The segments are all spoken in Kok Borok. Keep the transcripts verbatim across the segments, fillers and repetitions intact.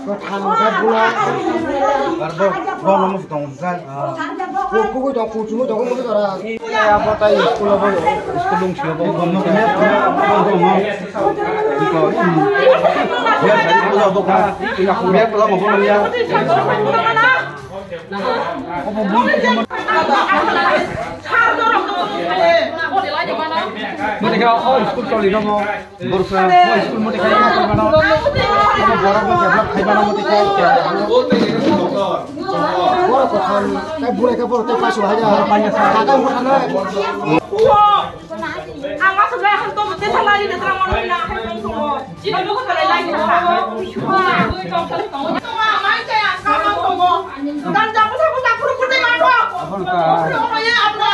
Bo, bo, bo, no, musu tong, musu tong. Bo, kukui tong, kuchumui tong, musu tong. Ya, bo, tai, school, bo, school, dong, sio, bo, bo, no, no, no, no. Bo, hmm. Ya, sai, bo, bo, bo. Ya, bo, bo, bo, ya. Bo, de, oh, school, toli, no, mo. Borok rok bo school motwi khai ma khai mano. Omo borok bo develop khai mano motwi khai. Borok kothom, tei burai khe borok tei paisa hai da. Borok paisa. Kaka wngkha na. Ang aswk bai han to te salai de tra mano na hai tong tongo. Chini ko salai lai ni sa. Mai te ang ka ma tongo. Dan jamu sabu tak kuru kuru ma to. Abang ka. Ko ye abra.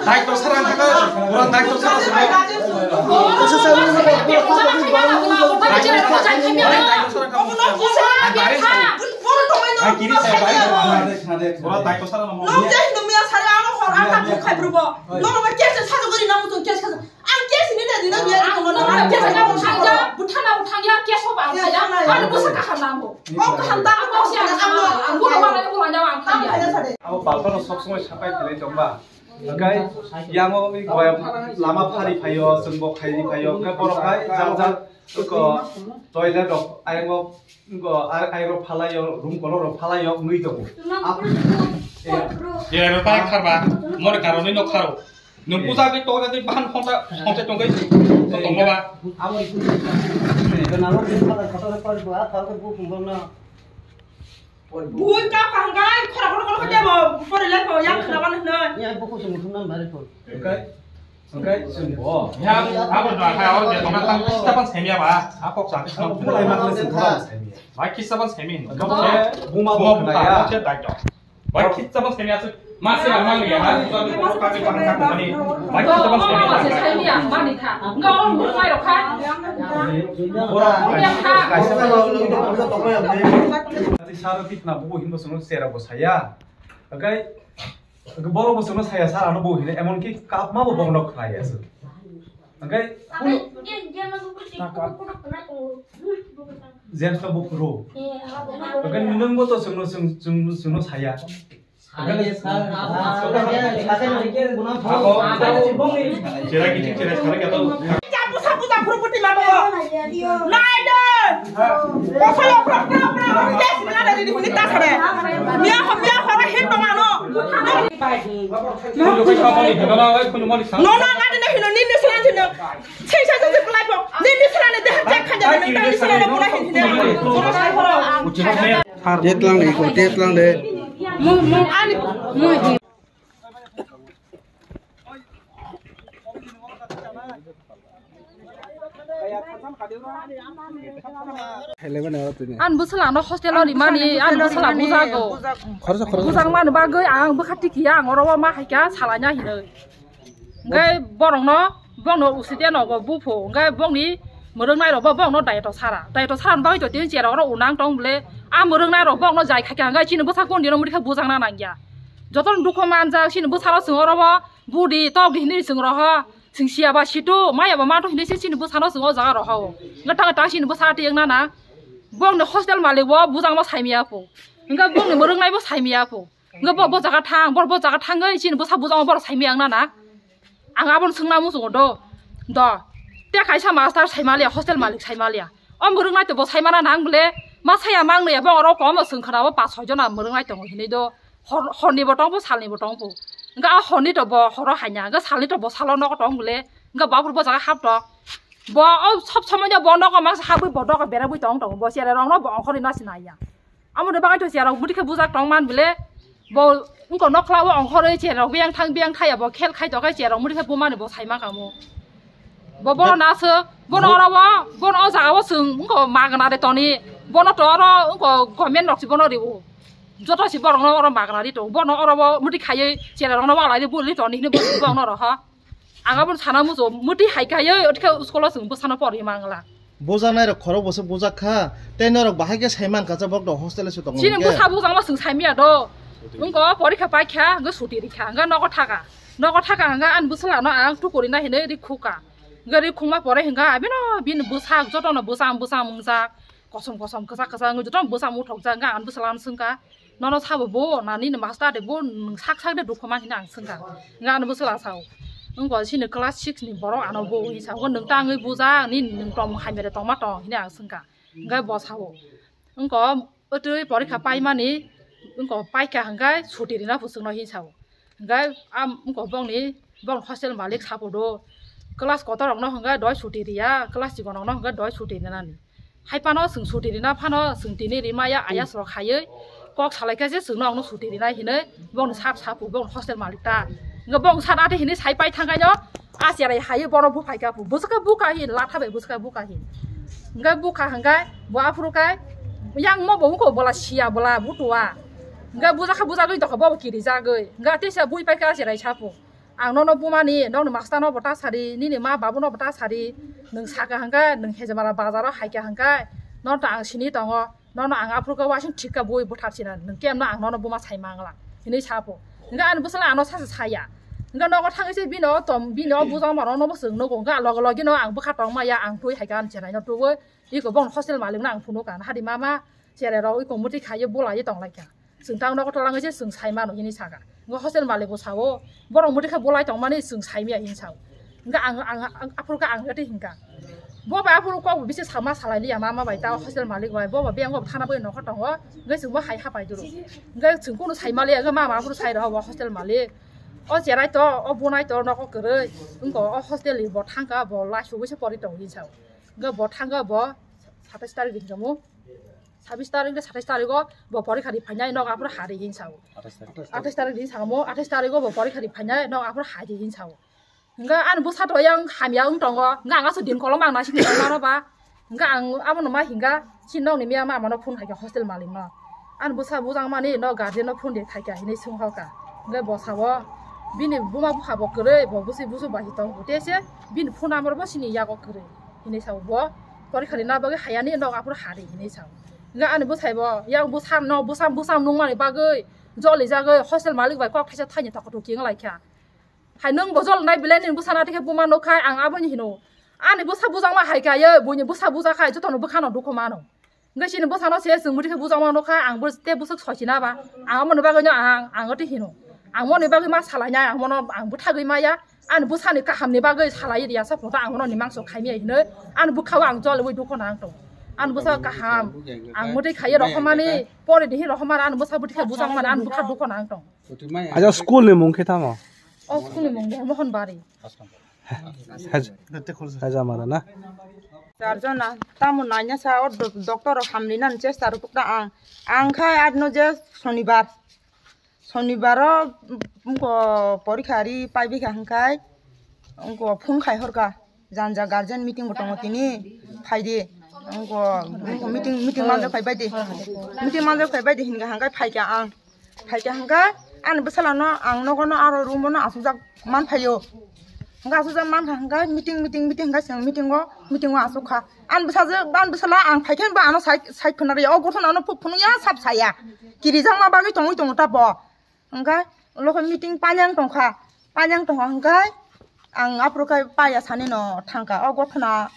Daitw sara kha, ura daitw sara sara. Ura daitw sara namo. Nong jai nung miya sari ano hor anta bukhai brubo. Nong ma kesa sado gori namu tun kesa. Ang case ni na dina biya ni tongma na. Ang case na buthang ya, buthang na buthang ya, case ho ba ya. Ano busa kaham na mo. O kaham ta ang ko siya na mo. Ang ko ba na ko na ang kaya. Abo palpano sob somoi sapai khlai tongba. Hingkai yango i goya lama phari phaio, chwngbo khairi phaio, hingkai borok hai jang jang ko toilet rok ayango, ko ayango phalaio, room kolor rok phalaio, wngwi tongo. Ye ro tai kharba, mor karoni no kharo. Nwng puja khe to jati bahan khonsa khonsa tongkai tongma ba. Abo i puja. Nalo ni phala khoto ko ko a thar ko bu phung bang na. Bui ka pangkai khora khora khora khora mo pore le ko yang khora ban na. Ya bu ko sum thum nan bare ko. Okay. Okay, sum bo. Ya abo na ha abo de tongna tang kita ban semia ba. Apok sa kita. Bulai ma sum thum semia. Ba kita ban semia. Buma bo na ya. Ba khitsa ba semi aswk. Ma se ang mang ya, ha? Ba khitsa ba semi aswk. Ba khitsa ba semi aswk. Semi ang mani kha. Nga ong bu mai rok kha. Ora. Kaisa ba lo lo to to ya. Sar tik na bu hin bo sunu sera bo saya. Agai. Boro bo sunu saya sar ano bu hin emon ki kap ma bo bong nok khaya aswk. Hingke James no buphuru. Hingke nwng bo to chwngno, chwng, chwng, chwngno saya. Chera kichik chera chara kya to. Busa busa phuru buti ma bo. Nai de. Busa yo pro pro pro. Yes, mina de di ni ta sare. Miya ho miya ho ra hin tong ano. Nono ngadi na hino nini sran sino. Sing sa sa kulai po. Nini sran de ha jak khaja nang tani sran pura hin hin. Tetlang de ko, tetlang de. Mo mo ani mo di. An bwswlano hostel o rimani, an bwswla bujago. Khoroksa, khoroksa. Bujang mani bagwi ang bwkha tikhiya, ang oro ma hai kha salanya hinwi. Hwnkhe borokno, bokno usite nogo buphu, hwnkhe bokni mwrwknai rokbo bokno daito sara. Daito sara bagwi to tini cherok oro unang tong bwle. A mwrwknai rok bokno jai kha kha, hwnkhe chini bwsa kondino muti khe bujangna nangya. Jotono dukhu manjak, chini bwsano chwng oro bo budi tok di hinwi chwng roho. Chwng siya ba situ, maya ba mantu hinwi se chini bwsano chwng o jaga rohao. Hwnkhe tang tang chini bwsa tiyang nana. Bokni hostel malik bo bujang bo saimaya phu. Hwnkhe bokni mwrwknai bo saimaya phu. Hwnkhe bo, bo jaga thang, bo, bo jaga thangwi chini bwsa bujang bo borok saimaya wng nana. Ang abono swngna muchungo do. Do, te kaisa master saimaliya, hostel malik saimaliya. O mwrwknai to bo saimana nang bole, ma saya mang nai bo oro kom swng khana bo pas soi jona mwrwknai tongo hinwi do. Hor, horni bo tongbo, salni bo tongbo. Hingke a horni to bo horo hanya, hingke salni to bo salo nogo tong bole. Hingke bo aphuru bo jaga hap to. Bo o sob somoi no bo nogo mangsa habwi bo dogo berabwi tong tongo. Bo chera rok no bo ongkhorwi na sinai ya. Amo ni bagwi to chera rok muti khe bujak tong man bole. Bo wngko nokla o ongkhorwi chera rok biyang thang biyang thaya bo khel khai to khe chera rok muti khe bumani bo sai ma kamo. Bo bono na swk, bono oro bo, bono o jaga o swng wngko magna de toni. Bono to oro wngko government rok si bono riwo. Joto si borok no oro magna ri to. Bono oro bo muti khaiwi chera rok no walai de buli toni hini bo bono oro ha. Ang abo sana muchung, muti hai kaiwi, otikhe school-o chwng bwsano porwi mangla. Bujaknai rok khorok bwswk bujak kha, tei norok bahai khe sai man kha, borok do hostel-o se tongo Chini hwnkhe. Bwsa bujakma chwng sai miya do. Wngko porikha paikha, hwnkhe suti rikha, hwnkhe nogo thaka. Nogo thaka hwnkhe ani bwswlano ang tukurina hinwi rikhukha. Hwnkhe rikhukma pore hwnkhe abino bini bwsa jotono bwsa bwsa wngjak, kosom kosom kwchak kwchak wngwi jotono bwsa uthokjak, hwnkhe ani bwswlano swngkha. Nono sabo bo, na nini master de bo, nwng sak sak de dukhu man hini ang swngkha. Hingke ano bwswla sao. Wngkha chini class six ni borok ano bo hini sao. Nwng ta wngwi bujak, nini nwng tongmung hamya de tongma tong hini ang swngkha. Hingke bo sao. Wngkha otwi porikha paimani, wngkha paikha hingke suti rina phuchwkno hini sao. Hingke am wngkha bongni, bong hostel malik sapo do. Class kotor rokno hingke doi suti riya, class chikon rokno hingke doi suti rinani. Hai phano chwng suti rina phano chwng tini rimaya ayas rok haiwi kok salai khe se chwngno ang no suti rinai hinwi bongni sap sapu bong hostel malik ta. Hwnkhe bong san ati hinwi sai pai thangkhaino a cherai haiwi bono buphai kha pu bwswk khe bukha hin latha bai bwswk khe bukha hin. Hwnkhe bukha hwnkhe bo aphuru khe yang mo bo wngkho bola siya bola butua. Hwnkhe bujakha bujakgwi tongkha bobo kirijagwi hwnkhe teisa bui pai khe a cherai sapu. Ang nono bumani, nokni master no bo ta sari, nini ma babu no bo ta sari, nwng saka hwnkhe, nwng Hejamara bazar o haikha hwnkhe, nono to ang sini tongo, nono ang aphuru khe wasing thik kha bui bwthar sina, nwng kemno ang nono buma sai mangla, hinwi sapo. Hwnkhe ani bwsala ano sacha saya. Hwnkhe nogo thangwi se bini o tom, bini o bujang mano nobo chwng nugo, hwnkhe loge loge no ang bwkha tong maya, ang twi haikha ani cherai no tubui, iko bong hostel malik no ang phunukha, hadi mama, cherai rok iko muti khaiwi bulaui tong laikha. Chwng tang nogo twlangwi se chwng sai mano hini saka. Hwnkhe hostel malik bo sao, borok muti khe bolai tongmani chwng sai miya hini sao. Hwnkhe ang, ang, ang, aphuru khe ang ete hinkha. Bo bai aphuru kok bo bisi sama salai liya mama bai ta hostel malik bai. Bo bai beng bo thana bai nokha tongo. Hwnkhe chwng bo hai hapai duru. Hwnkhe chwng kunu sai maliya hwnkhe mama aphuru sai rw bo hostel malik. O cherai to, o bunai to nogo kwrwi. Wngkha o hostel ni bo thangkha bo lai sugwi se pori tongo hini sao. Hwnkhe bo thangkha bo satais tarik hwnkhe mo. Sabis tarik de satais tarigo bo porikha ri phainai nok aphuru hari hin sao. Atais tarik. Atais tarik din samo, atais tarigo bo porikha ri phainai nok aphuru hari hin sao. Hwnkhe ani bwsa to yang hamya wng tongo. Hwnkhe ang aswk din kolom ang naising tongmano ba. Hwnkhe ang abono ma hingkha, chini nokni miyama amano phone khaikha hostel malik no. Ani bwsa bujang mani nok guardian no phone de khaikha hinwi swngkha. Hwnkhe bo sao bini buma bupha bo kwrwi, bo bwswi busu bai tong tese bini phone number bo chini yago kwrwi. Hinwi sao bo, porikha rina bagwi hayani nok aphuru hari hinwi sao. Hwnkhe ani bwsai bo, yang bwsa no, bwsa, bwsa nungmani bagwi, joli jagwi, hostel malik bai kok thaisa thaini toko toki wng laikha. Hai nwng bo jol nai belai nini bwsa na tikhe buma nuk khai, ang aboni hino. Ani bwsa bujak ma hai kha ye, buini bwsa bujak khai, jotono bwkhano dukhu mano. Hwnkhe chini bwsano se chwng muti khe bujak ma nuk khai, ang bo te bwswk soi sina ba. Ang aboni bagwi no ang, ang oti hino. Ang moni bagwi ma salai nai, ang mono ang bwthagwi maya. Ani bwsani kahamni bagwi salai riyasa photo ang bono ni mangso khaimya hinwi ani bwkhao ang joliwi dukho nang tong. Ani bwsa kaham ang mwtwi khaiye rohormani pore dihi rohormani ani bwsa bwtwi khe bujak mani ani bwkha dukho nang tong. Aja school ni mung khe tamo? O school ni mung de Mohon Bari. Haj-, Hajamara na? Charjona tamo naina sa o do-, doctor rok hamni nani chesta rok ta ang. Ang khai adno je Sonibar. Sonibaro, wngko porikha ri paibaikha hwnkhe, wngko phone khai horkha, janja guardian meeting bo tongo tini, phaidi, wngko, wngko meeting, meeting manjak phai baidi, meeting manjak phai baidi hinkha hwnkhe phaikha ang, phaikha hwnkhe ani bwsalano ang nogono aro room-o no achukjak manphaio. Hwnkhe aswk jang mankha hwnkhe meeting, meeting, meeting hwnkhe chwng meeting o, meeting o aswk kha. Ani bwsajwk, ani bwsala ang phaikhe bo ano sai, sai khwna rwya. O gothono ano phuk phunukya sap saya. Kirijakma bagwi tongwi tongo ta bo. Hwnkhe ulo khe meeting panjang tongkha. Panjang tongkha hwnkhe ang aphuru khe paiya sani no thangkha. O gothona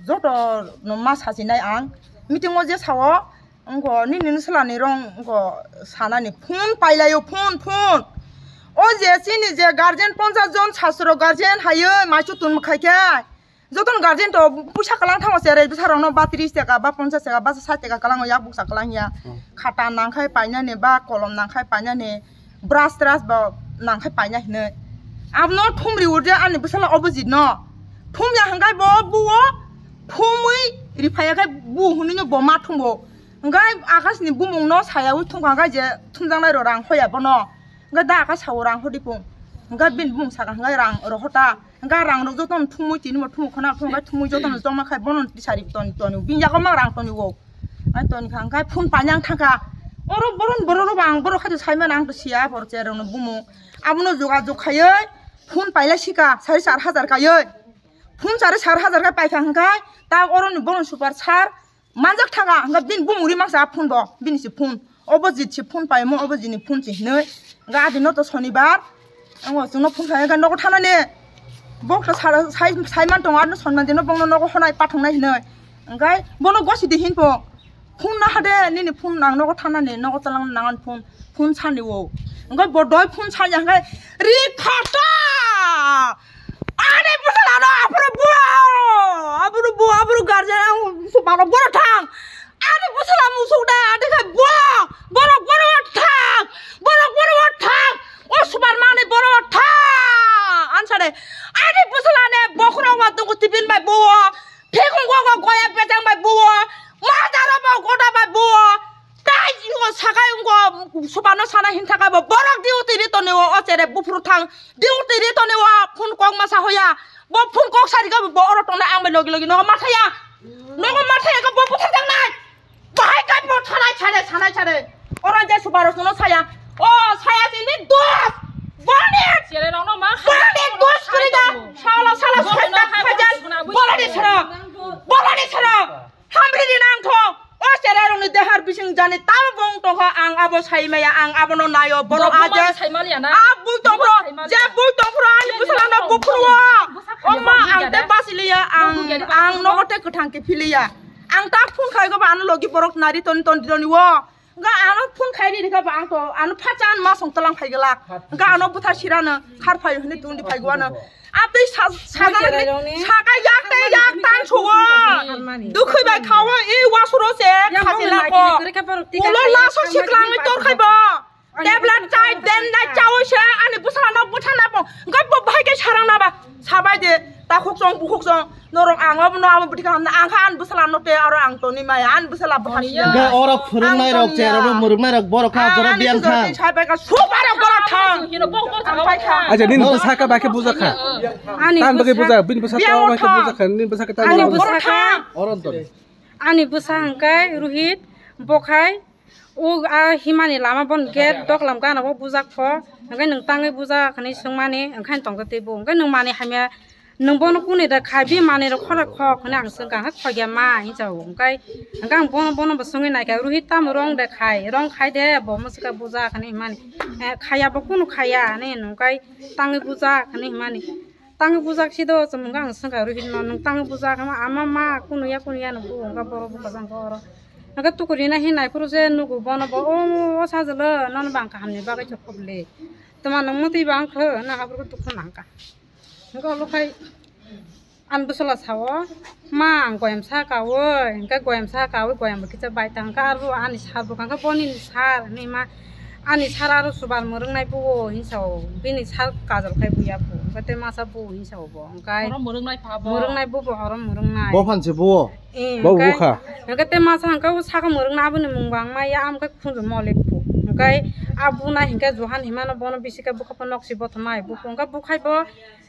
joto no ma sajinai ang. Meeting o je sao, wngkha nini nwswlani rong wngkha sanani phone pailaio, phone, phone. O je chini je guardian ponchas jon sasro guardian hayo maichu tun khai khe. Joton guardian to puisa kalang thango se re bwsa rokno ba tris taka ba ponchas taka ba sat taka kalango yak buksa kalang ya. Hmm. Khata nangkhai painani ba kolom nangkhai painani brush trush ba nangkhai paina hinwi. Abno thumri urde ani bwsala opposite no. Thumya hwnkhai bo buo thumwi riphaya khai bu hwnwi no bo ma thumbo. Hwnkhai akasni bumung no sayawi thumkha khai je thumjaknai ro rang hoya bono. Hwnkhai da akas sao rang hodi pung. Hwnkhai bini bumung saka hwnkhai rang ro hota. Hwnkhai rang rok jotono thumwi tini bo thumwi khona thumwi khai thumwi jotono joma khai bono tisari toni toni. Bini yago ma rang toni wo. Ai toni kha hwnkhai phone paina ang thangkha. Oro boron borok rok ang borok khai saimano ang to siya bor cherok no bumung. Abono jogajog khaiwi phone paila sika sari char hajar kaiwi. Phone sari char hajar kai paikha hwnkhai ta oroni boron super sar. Manjak thanga, hwnka bini bumung ri mangsa a phone bo, bini si phone. Obo jit si phone paimo, obo jini phone si hinwi. Hwnka adino to sonibar. Ango chwngno phone khai hwnka nogo thanani. Bok to sara-, sai, sai man tongo, adino sonman dino bongno nogo honai pathongnai hinwi. Hwnkai bono gosi di hinpo. Phone na hade, nini phone nang nogo thanani, nogo talang nangan phone. Phone sani wo. Hwnkai bo doi phone sanya hwnkai ri khata. Ani bwsala no aphuru buo. Aphuru buo, aphuru guardian ang supano boro thang. Ani bwsala musuk da, ani khai buo. Borok boro thang. Borok boro thang. O subar mani boro thang. Ansare. Ani bwsala ne bokhorok wa tungu tipin bai buo. Thekung go go goya pejang bai buo. Madaro bo goda bai buo. Tai ingo sakai ingo subano sana hin thaka bo borok diu tiri toni o, o chere buphuru thang diu tiri toni o phun kok masa hoya bo phun kok sari ga bo oro tona ang bai logi logi nogo mathaya nogo mathaya ga bo buthar jang nai bahai ga bo thanai chare sanai chare oro je subaro sono saya o saya tini dos bani Chere rokno ma bani dos kuri da sala sala senda khaja bolani sara bolani sara. Hamri di nang tho. O chera rok ni dehar bising jani tamo bong tongkha ang abo sai maya ang abo no nayo borok aje. Sai maliya na. A bui tong phro je bui tong phro ani bwsala no buphro. O ma ang te basiliya ang ang nogo te kwthang ke philiya. Ang ta phun khai go ba ano logi borok nari ton ton didoni wo. Ga ano phun khai ri kha ba ang to ano phacha an ma song talang khai gala. Ga ano buthar sirano khar phai hini tundi phai go ano. Atwi sa-, sajana ni saka yak te yak tan suwa. Dukhui bai khawa e wasuro se khasi lako. Ulo laso siklang ni tor khai bo. Tablet chai den dai chawi se ani bwsala no bwtha na bo. Gabbo bahai ke sarang na ba. Sabai de ta khuk song bu khuk song. Norok ang obo no abo bwtwi kaham na ang kha an bwsala no te aro ang toni maya an bwsala bwtha sida. Ga oro phwrwngnai rok cherok murwngnai rok borok kha jora biang kha. Sabai ka subar borok thang. Ang pai kha. Aja nini bwsa kha bai khe buja kha. Ani tan bagwi buja bini bwsa to bai khe buja kha nini bwsa kha ta ani bwsa kha. Oron to. Ani bwsa hwnkhe Rohit bokhai. O a himani lama bon gate doklam gana o bujak pho, hwnkhe nwng tangwi bujak hinwi swngmani, hwnkhe tongkhe tei bo, hwnkhe nwng manwi hamya, nwng bono kuni da khai, bini manwi rok khorok khok hinwi ang swngkha, hwnkhe khogya ma hinwi sao, hwnkhe, hwnkhe ang bono, bono bo swngwi naikha, Rohit tamo rong de khai, rong khai de, bo mwswkhe bujak hinwi himani, eh, khaya bo kunu khaya hinwi hwnkhe tangwi bujak hinwi himani. Tangwi bujak si do, chwng hwnkha ang swngkha Rohit no, nwng tangwi bujak, ama, ama ma, kunu ya, kunu ya, nwng bo hwnkha borok bwkha jang khe oro. Hwnkhe tuku rina hin naiphuru se nugo bono bo, o, o sajwlo, nono bo ang kahamni bagwi se khobli. Tuma nwng mwtwi bo ang khe, na aphuru dukhu nangkha. Hwnkhe olo khai, ani bwsala sao, ma, ang goyam sa kaui, hwnkhe goyam sa kaui, goyam bo kisa bai tangkha, aro ani sar bo kangkha, boni ni sar, hinwi ma, ani sar aro subar mwrwknai bo, hinwi sao, bini sar kajol khai buya bo, hwnkhe tei masa bo, hinwi sao bo, hwnkhe oro mwrwknai pha bo. Mwrwknai bo, bo oro mwrwknai. Bo phan se bo? Eh, bo hwnkhe, bukha? Hwnkhe tei masa hwnkhe o saka mwrwknai aboni mung bo ang maya, amkhe khunju molik bo, hwnkhe a bunai hwnkhe Johan hinmano bono bisi khe bukha pho nok si bothomai, bo hwnkhe bukhai bo,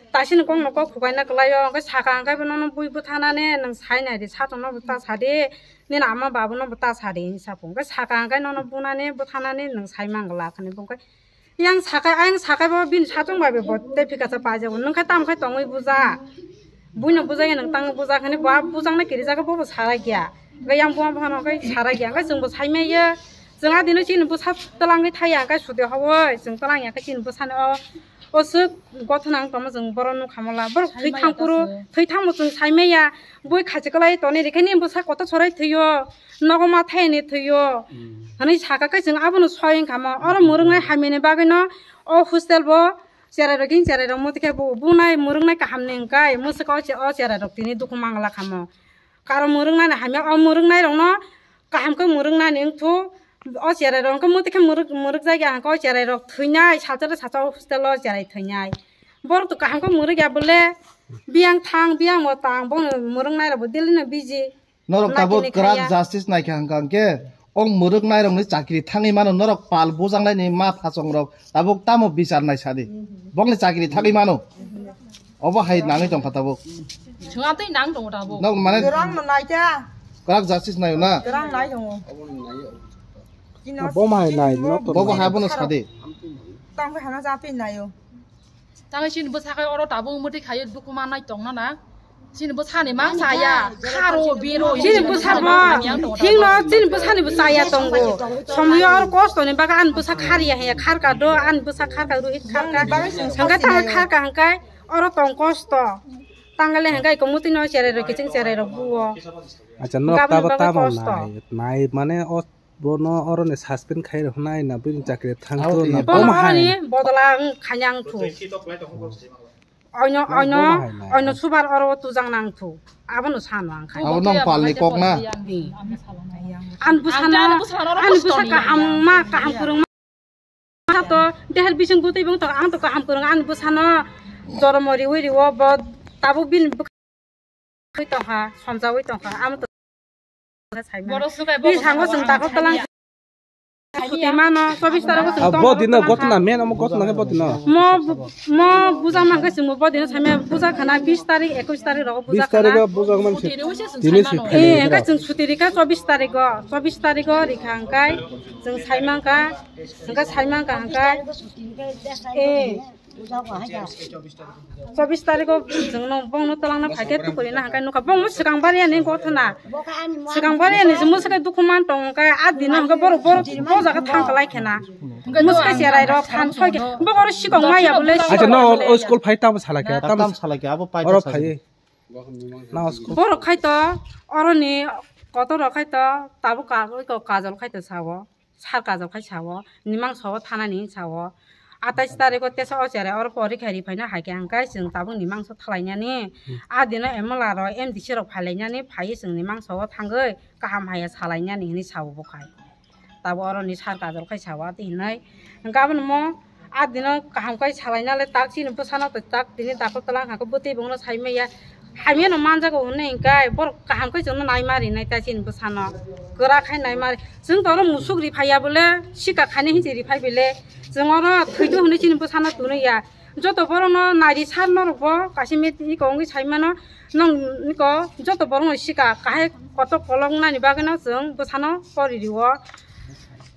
Taisini kokno kok khukaina kwlaio, hwnkhe saka hwnkhe bo nono bui bwthanani nwng sai nai di, satung no bo ta sa di, nini ama babu no bo ta sa di, hinwi sa pho. Hwnkhe saka hwnkhe nono bunani bwthanani nwng sai man glak hinwi bo hwnkhe yang sakai, ayang sakai bo bini satung bai bo tei phikasa paijago, nwng khe tamo khe tongwi buja, buino bujai nwng tangwi buja hinwi bo a bujaknai kirijak bo bo sarai ya, hwnkhe yang buma buphano hwnkhe sarai ya, hwnkhe chwng bo sai maya, chwng a dino chini bwsa twlangwi thai ya, hwnkhe sudi hawoi chwng twlang ya khe chini bwsani o. O swk gothona ang tongma chwng borok nukha mola. Borok thwi thang phuru, thwi thangbo chwng saimaya. Bui khachi kwlai toni rikhe ni bwsa kotor sorai thwio. Nogo ma thayani thwio. Hwnwi saka khe chwng abono soi wngkha mo. Oro mwrwknai hamyani bagwino o hostel bo cherai rok gini cherai rok muti khe bo bunai mwrwknai kaham ni wngkai. Mwswk o che-, o cherai rok tini dukhu mangla kha mo. Karon mwrwknani hamya o mwrwknai rokno kaham khe mwrwknani wngthu. O cherai rok wngkhe muti khe mwrwk, mwrwk jagya hwnkhe o cherai rok thwinai salsa salsa o hostel o cherai thwinai. Borok to kaham khe mwrwk ya bole biyang thang biyang bo tang bo mwrwknai rok bo daily no busy. Norok tabuk kwrak justice naikha hwnkha hwnkhe o mwrwknai rokni chakri thangwi mano norok pal bujaknaini ma phachong rok tabuk tamo bichar naisadi bokni chakri thangwi mano. Obo hai nangwi tongkha tabuk. Chwng amtwi nang tongo tabuk. Nok mane kwrak no nai ta. Kwrak justice nayo na. Kwrak nai tongo. Bo ma hai nai, nok to bobo nai. Hai bono sadi. Tang khe hana jatwi nayo. Tang chini bwsa khai oro tabuk muti khayo dukhu manai tongna na. Chini bwsani mang saya. Kharo biro. Chini bwsa bo. Hingno chini bwsani bo saya tongo. Somyo oro kosto ni baga an bwsa khariya he kharka do an bwsa kharka ruhit kharka. Hangka tang kharka hangkai. Oro tong kosto. Tangale hangkai ko muti no cherai rok kiching cherai rok buo. Acha nok tabo tabo nai nai mane o bono oro ni suspend khai rok nai na bini chakri thang to na. Bono oro ni bodola ang khanyang thu. Oino oino oino subar oro tujang nang thu. Abono sano ang khai. Abo nong pal ni kok na. An bwsano an bwsa kaham ma kaham kurung. To dehar bising butwi bong to ang to kaham kwrwng ani bwsano joromo riwi riwo bo tabuk bini bwkhwi tongkha somjawi tongkha amo to saimano. Bini sango chwng dakhok tlang suti mano chobbish tarikh o chwng. Bo dino gotna men amo gotna khe bo dino. Mo mo buja mankhe chwng bo dino saimano buja khana bish tarikh ekush tarikh rogo buja khana. Bish tarikh o buja man tini si. Eh engkhe chwng suti rikha chobbish tarikh o chobbish tarikh o rikha hwnkhe chwng saimangkha. Hwnkhe saimangkha hwnkhe, eh, chobbish tarikh o chwngno bongno twlangna phaikhe tukurina hwnkhe nukha bongno swkang bariyani gothona. Swkang bariyani je mwswkhe dukhu man tong hwnkhe a dino hwnkhe borok borok o jaga thang kwlai khena. Mwswkhe cherai rok phan soi khe bokoro sikok maya bole. Acha no o school phai tamo salakhe tamo salakhe abo pai oro phai. Borok khai to oroni kotor rok khai to tabuk ka-, oi ko kajol khai to sao. Sar kajol khai sao, nimang sao thanani sao. Atais tarikh o teisa o cherai oro pori khai ri phaina hai khe hwnkhe chwng tabuk nimang so thalai nani. A dino M L A rok M D C rok phai lai nani phai chwng nimang sao thangwi kaham haya salai nani hinwi sao bo khai. Tabuk oroni sar kajol khai sao ati hinwi. Hwnkhe abono mo a dino kaham khai salai nale tak chini bwsano to tak tini dakhol twlang hwnkhe bwtwi bongno sai maya. Hamya no manjago hwnwi hwnkhe borok kaham khe chwngno naima rinai ta chini bwsano. Kwrak khai naima ri. Chwng to oro musuk ri phaiya bole sika khani hinsi ri phai bele. Chwng oro thwidu hwnwi chini bwsano tunui ya. Joto borokno nai ri sar norok bo kaisa met iko wngwi sai mano. Nong iko joto borokno sika kahai kotor kolok nani bagwino chwng bwsano pori rio.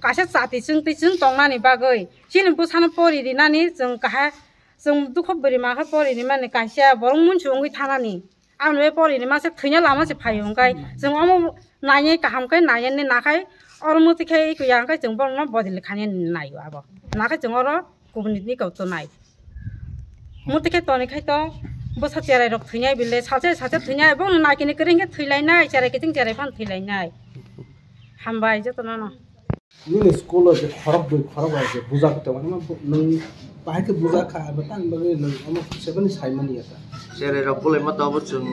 Kaisa chati chwng twi chwng tongnani bagwi chini bwsano pori rinani chwng kahai. Chwng dukho bwrwi mankhe pori rimani kaisa borok munsu wngwi thanani. Aboni bai pori rima se thwina lama se phaio hwnkhe chwng omo nainai kaham khe nainani nakhai oro muti khe iko ya hwnkhe chwng borokno bodil khani naio abo. Nakhai chwng oro kubuni ni kok to nai. Muti khe toni khai to bwsa cherai rok thwinai bile sache sache thwinai bono naikini kwrwi hwnkhe thwilainai cherai kiting cherai phano thwilainai. Hambai jotono no. Nini school o je khorok bui khorok bai je bujak tong ma nwng bahai khe bujak kha abo tang bagwi nwng omo sebani sai mani ya ta. Cherai rok bolai ma tongo chwng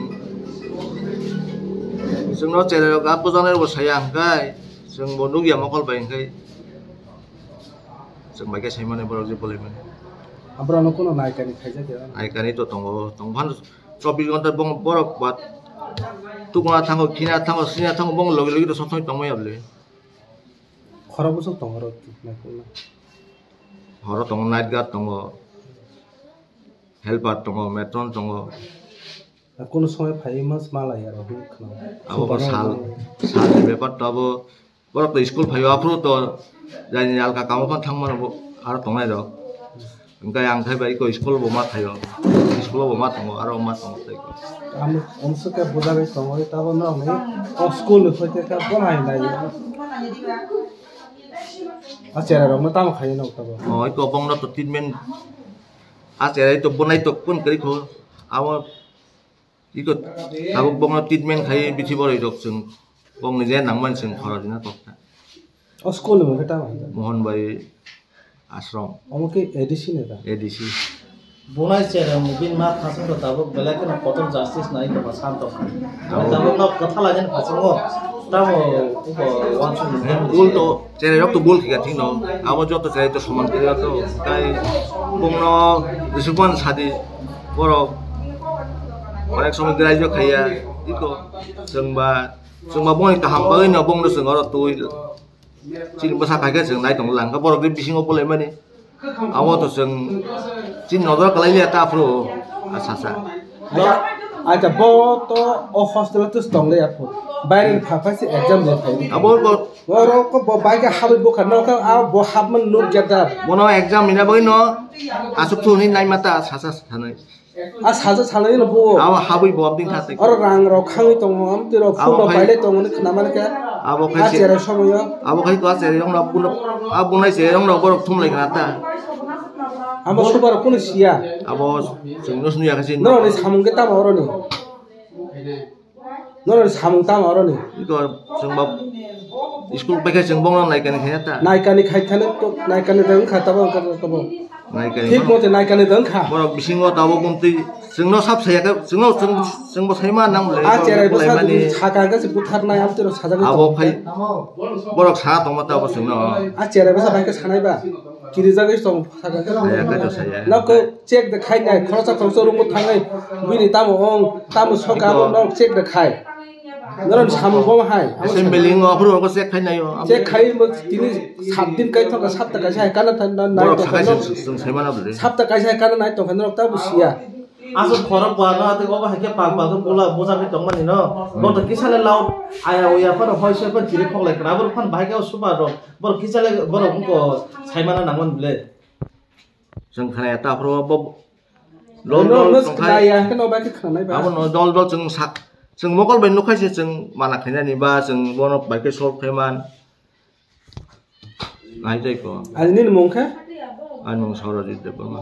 chwng no cherai rok a bujaknai rok bo saya hwnkhe chwng bo nukya mokol bai hwnkhe chwng bai khe sai mani borok je bolai mani. Abra no kuno naikani khaijak ya. Naikani to tongo tong phano chobbish ghonta bong borok ba tukuna thango khina thango sina thango bong logi logi to sob somoi tongmaya bole. Khorok bwswk tongo oro naikukna? Horo tongo, night guard tongo, helper tongo, matron tongo. Kunu somoi phaiwi mas malai aro hwnwi khna. Abo bo sal, salni bepar to abo, borok to school phaio aphuru to jaini alka kamo phano thangmano bo aro tongnai rok. Hwnkhe ang thai bai iko school bo ma thaio, school bo ma tongo, aro ma tongo tei ko. Ang omswk khe bujagwi tongo, tabo norokni o school ni hoi khe kha bo hai nai. A cherai rokno tamo khai nok tabo. O iko bongno to treatment A cherai to bonai to kun kari kho. Abo iko tabuk bongno treatment khai bithi boroi rok chwng bongni je nangman chwng khorok rina kok ta. O school ni mungkha tamo? Mohan Bai Ashram. Omo khe A D C ni da? A D C. Bunai cherem bin ma khasung to tabuk belai kheno kotor justice nai to san to. Tabuk no kotha lagen khasungo. Tamo uko wansung. Bul to cherai rok to bul khika thino. Abo joto cherai to soman kiri to. Tai bongno disukman sadi borok. Onek somoi graijo khaiya. Iko chwngba chwngba bongni kaham bagwi no bongno chwng oro twi. Chini bwsa khai khe chwng nai tong lang khe borok ni bisingo bolai mani. Abo to chwng chini nodor kwlai liya ta aphuru a sasa. Acha, acha, bo to o hostel o tus tong le aphuru. Baire ni pha pha se exam le phai. Abo bo Oro ko bo bai khe habwi bukha no khe a bo hapman nuk ya da. Bono exam ni na bagwi no asuk thu ni nai mata sasa sanai. A saja salai no bo. Abo habwi bo abdin thate. Oro rang rok khangwi tongo, amtwi rok phone rok pailai tongo ni khna mani khe. Abo khai a cherai somoyo. Abo khai to a cherai rong rok buno, a bunai cherai rong rok borok thum lai khna ta. Amo super rok kunu siya. Abo chwng no sunu ya khe sin. Norok ni samung khe tamo oro ni. Norok samung tamo oro ni. Iko chwng ba school pai khe chwng bongno naikani khaya ta. Naikani khai khani to naikani de wngkha tabo wngkha tabo. Naikani. Thik mote naikani de wngkha. Borok bisingo tabo bumtwi chwngno sab saya khe chwngno chwng chwngbo saima nang le. A cherai bwsa sakha khe se buthar nai amtwi rok sajagwi tongo. Abo khai borok sa tongma tabo chwngno. A cherai bwsa bai khe sanai ba. Kirijagwi tong sakha khe. Saya khe to saya. Nokho check de khai nai, khoroksa khoroksa room o thangnai, bini tamo ong, tamo soka abo nok check de khai. Noron samung bo hai. Assembly ngo aphuru ko check khai nayo. Check khai mo tini sat din kai thok, sapta kaisa hai kana than nai. Borok sakai sung sung sai mana bole. Sapta kaisa hai kana nai tong khan rok ta busiya. Aso khorok ba no ate obo hai khe pa pa to bula buja khe tong mani no. Bo to kisa le lao aya oya pa no hoi soi pa chiri khok lai kana. Abor phan bahai khe o suba rok. Borok kisa le borok ko sai mana nang man bole. Chwng khnaya ta aphuru bo dol dol no tongkhai. Khnaya hwnkhe no bai khe khnanai ba. Abono dol dol chwng sak, chwng mokol bai nukhai se chwng mana khainani ba chwng bono bai khe solve khai man. Nai tei ko. Ani nini mung khe? Ani mung Saurajit Debbarma.